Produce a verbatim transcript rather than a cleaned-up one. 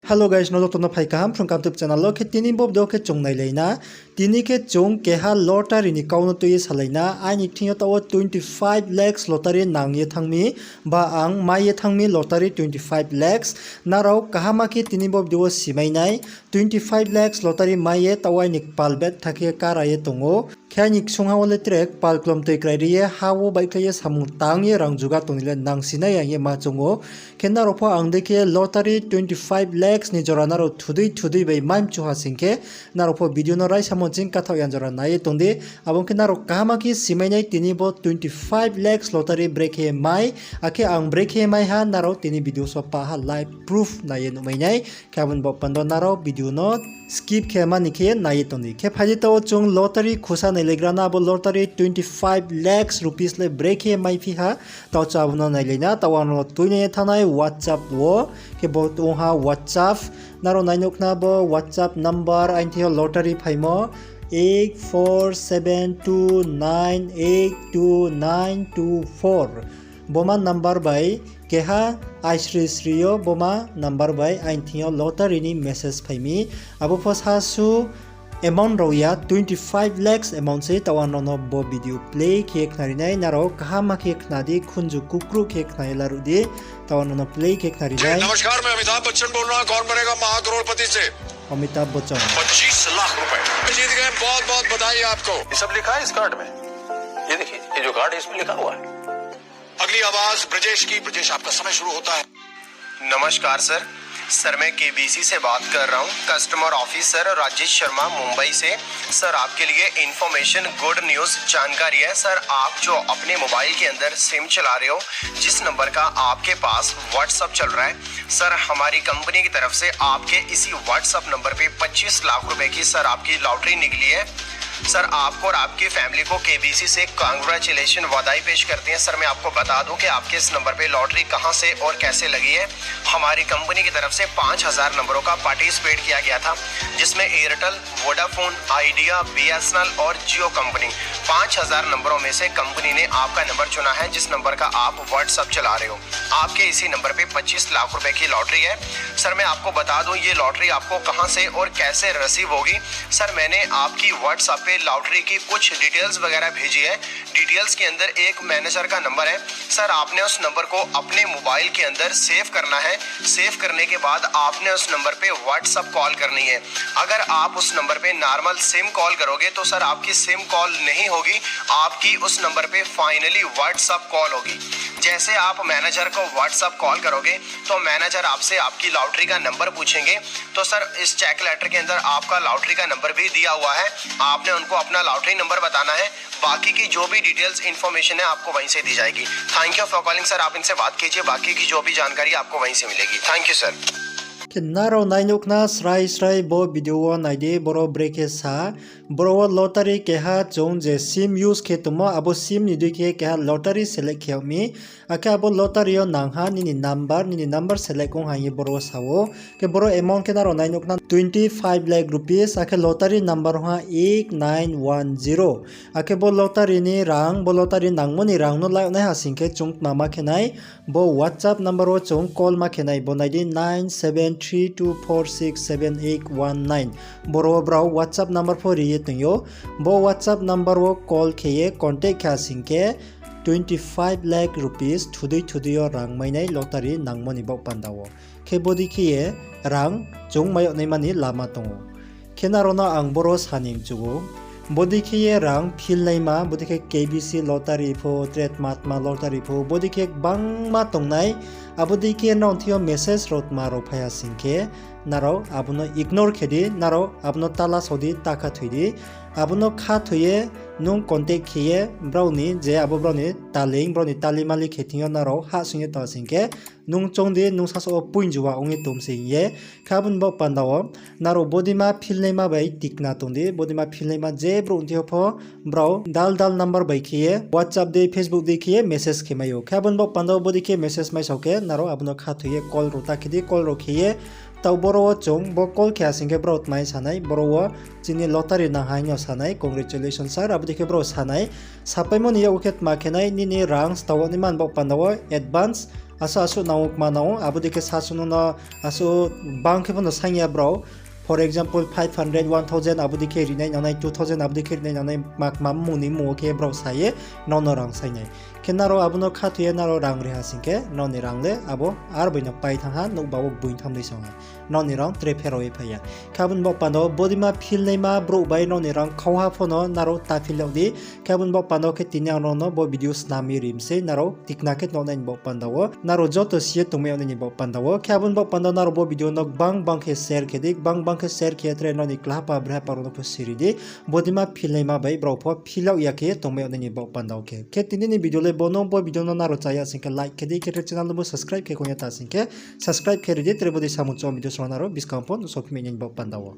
Hello guys, no joto no phai kaham phrung kam YouTube channel wo. Khe tini bo video khe chung nailai na. Tini khe chung keha lottery ni kau no tui ye salai na. Aini thing yo taoh wo twenty five lakhs lottery nang ye thanng mi, ba ang mai ye thanng mi lottery twenty five lakhs. Nrao kaham khe tini bo video wo simai nai. Twenty five lakhs lottery mai ye taoh wo aini kpal bet tha khe kara ye tong ou. Khe aini ksungha wo le tre kpal klom toi krai ri ye, ha wo baihkhlai ye, samung tang ye, rang juga tong ni le nang si nai ang ye ma choung ou. Khe nrao pho ang dei khe lottery twenty five lakhs ni jora nrao thudui thudui bai mai mchu ha sing khe, nrao pho video no raisa mo ching kathaoh ya jora nai ye tong di. Abo ong khe nrao kaham khe simai nai tini bo twenty five lakhs lottery brekhe mai, akhe ang brekhe mai ha, nrao tini video so pah ha live proof nai ye nuhmai nai. Khe abo ni baoh panda nrao video no skip khe mani khe nai ye tong di. Khe phai di, taoh wo chung lottery khusa nailaigra na, abo lottery twenty five lakhs rupees le brekhe maiphi ha, taoh chung abo no nailai na. Taoh wo ang no tuinai ye thanngnai WhatsApp wo, khe bo ong ha WhatsApp, nrao nai nuh khna bo WhatsApp number aini thing yo lottery phaimo, eight four seven two nine eight two nine two four. Boma number bai keha aisri sri yo boma number bai aini thing yo lottery ni message phai mi. Abo pho sasu amount rao ya, twenty five lakhs amount se. Taoh ang no bo video play khe khnari nai, nrao kaham khe khna di, khunju kukruh khe khna ye laruh di. Taoh ang no play khe khnari nai. नमस्कार, मैं अमिताभ बच्चन बोल रहा हूँ कौन बनेगा महाकरोड़पति से। अमिताभ बच्चन। पच्चीस लाख रुपए जीत गए, बहुत बहुत बधाई आपको। ये सब लिखा है इस कार्ड में, ये देखिए, ये जो कार्ड है इसमें लिखा हुआ है। अगली आवाज ब्रजेश की। ब्रजेश, आपका समय शुरू होता है। नमस्कार सर, सर मैं केबीसी से बात कर रहा हूँ, कस्टमर ऑफिसर राजेश शर्मा मुंबई से। सर आपके लिए इन्फॉर्मेशन, गुड न्यूज़, जानकारी है। सर आप जो अपने मोबाइल के अंदर सिम चला रहे हो, जिस नंबर का आपके पास व्हाट्सएप चल रहा है, सर हमारी कंपनी की तरफ से आपके इसी व्हाट्सएप नंबर पे पच्चीस लाख रुपए की सर आपकी लॉटरी निकली है। सर आपको और आपकी फैमिली को केबीसी से कांग्रेचुलेशन, बधाई पेश करते हैं। सर मैं आपको बता दूं कि आपके इस नंबर पे लॉटरी कहां से और कैसे लगी है। हमारी कंपनी की तरफ से पाँच हज़ार नंबरों का पार्टिसिपेट किया गया था, जिसमें एयरटेल, वोडाफोन आइडिया, बीएसएनएल और जियो कंपनी, पाँच हज़ार नंबरों में से कंपनी ने आपका नंबर चुना है, जिस नंबर का आप व्हाट्सएप चला रहे हो। आपके इसी नंबर पे पच्चीस लाख रुपए की लॉटरी है। सर मैं आपको बता दूं ये लॉटरी आपको कहां से और कैसे रिसीव होगी। सर मैंने आपकी व्हाट्सएप पे लॉटरी की कुछ डिटेल्स वगैरह भेजी है। डिटेल्स के अंदर एक मैनेजर का नंबर है। सर आपने उस नंबर को अपने मोबाइल के अंदर सेव करना है। सेव करने के बाद आपने उस नंबर पे व्हाट्सएप कॉल करनी है। अगर आप उस नंबर पे नॉर्मल सिम कॉल करोगे तो सर आपकी सिम कॉल नहीं होगी, आपकी उस नंबर पे फाइनली व्हाट्सएप कॉल होगी। जैसे आप मैनेजर को व्हाट्सएप कॉल करोगे तो मैनेजर आपसे आपकी लॉटरी का नंबर पूछेंगे। तो सर इस चेक लेटर के अंदर आपका लॉटरी का नंबर भी दिया हुआ है, आपने उनको अपना लॉटरी नंबर बताना है। बाकी की जो भी डिटेल्स, इन्फॉर्मेशन है आपको वहीं से दी जाएगी। Thank you for calling sir, आप इनसे बात कीजिए, बाकी की जो भी जानकारी आपको वहीं से मिलेगी। Thank you sir. Khe nrao nai nuh khna srai srai bo video wo nai di, boro brekhe sa, boro wo lottery keha chung je sim use khe tongmo, abo sim ni dei khe keha lottery select khe yag mi, akhe abo lottery yo nang ha nini number, nini number select ong ha hing ye boro wo sa ou. Khe boro amount khe nrao nai nuh khna twenty five lakh rupees, akhe lottery number ong ha eight nine one zero. Akhe bo lottery ni rang, bo lottery nangmo ni rang no la yag nai ha sing khe chung tma ma khe nai, bo WhatsApp number wo chung call ma khe nai, bo nai di nine seven three two four six seven eight one nine. Boro wo brao WhatsApp number pho ri ye tong ou. Bo WhatsApp number wo call khe ye contact khe ha sing khe twenty five lakh rupees thudui thudui yo rang mai nai lottery nangmo ni baoh panda wo. Khe bodei khe ye rang chung mai yag naima ni lama tong ou. Khe nrao no ang boro sa ni mchu ou. Bodei khe ye rang philnaima, bodei khe K B C lottery pho, tre tma tma lottery pho, bodei khe gbangma tongnai. Abo dei khe nrao thing yo message rao tma rao phai ha sing khe, nrao abo no ignore khe di, nrao abo no ta la sao di, ta khathoi di. Abo no khathoi ye nung contact khe ye brao ni je abo brao ni taleing, brao ni tali mali khe thing yo nrao hahsoing ye tong ha sing khe, nung choung di, nung sasaoh wo poinjuwa ong ye tong se hing ye. Khe abo ni baoh panda wo nrao bodeima philnaima bai tikna tong di, bodeima philnaima je brouh thing yo pho brao dal dal number bai khe ye, WhatsApp dei, Facebook dei khe ye message khe mai ou. Khe abo ni baoh panda wo bodei khe message mai sao khe, nrao abo no khathoi ye call rao ta khe di, call rao khe ye, taoh boro wo chung bo call khe ha sing khe brao tma hing sa nai, boro wo chini lottery nang ha hing yo sa nai, congratulations sir, abo dei khe brao sa nai. Sapaimo ni yakgu khe tma khe nai, nini rang stao naima ni baoh panda wo advance Asuh asuh nang ou, kma nang ou, abo dei khe sasu no no asuh bang khe pho no saing ya brao. For example, five hundred, one thousand abo dei khe rinai nangnai, two thousand abo dei khe rinai nangnai, ma kma mmung ni mmung wo khe brao sa ye nrao no rang saing nai. Khe nrao abo no khathoi ye nrao rang ri ha sing khe, nrao ni rang le abo ar bai no pai thanng ha, nouhba wo gboing thanng dei song ha. Nrao ni rang tre pherao ye phai ya. Khe abo ni baoh panda wo bodeima philnaima brouh bai nrao ni rang khauha pho no nrao ta phil yag di. Khe abo ni baoh panda wo khe tini ang nrao no bo video snam ye ri mi sei, nrao tikna khe nuhnai ni baoh panda wo, nrao joto si ye tongmai yag nai ni baoh panda wo. Khe abo ni baoh panda wo nrao bo video no gbang gbang khe share khe di, gbang gbang khe share khe ye tre nrao ni klaha pa breha pa rao no pho si ri di. Bodeima philnaima bai brao pho phil yag ya khe ye tongmai yag nai ni baoh panda wo khe. Khe tini ni video le bo no, bo video no nrao cha ya sing khe like khe di, khe tre channel no bo subscribe khe kong ya ta sing khe subscribe khe ri di, tre bodei samung chong video song nrao buskang pho nuhsao phi mai nai ni baoh panda wo.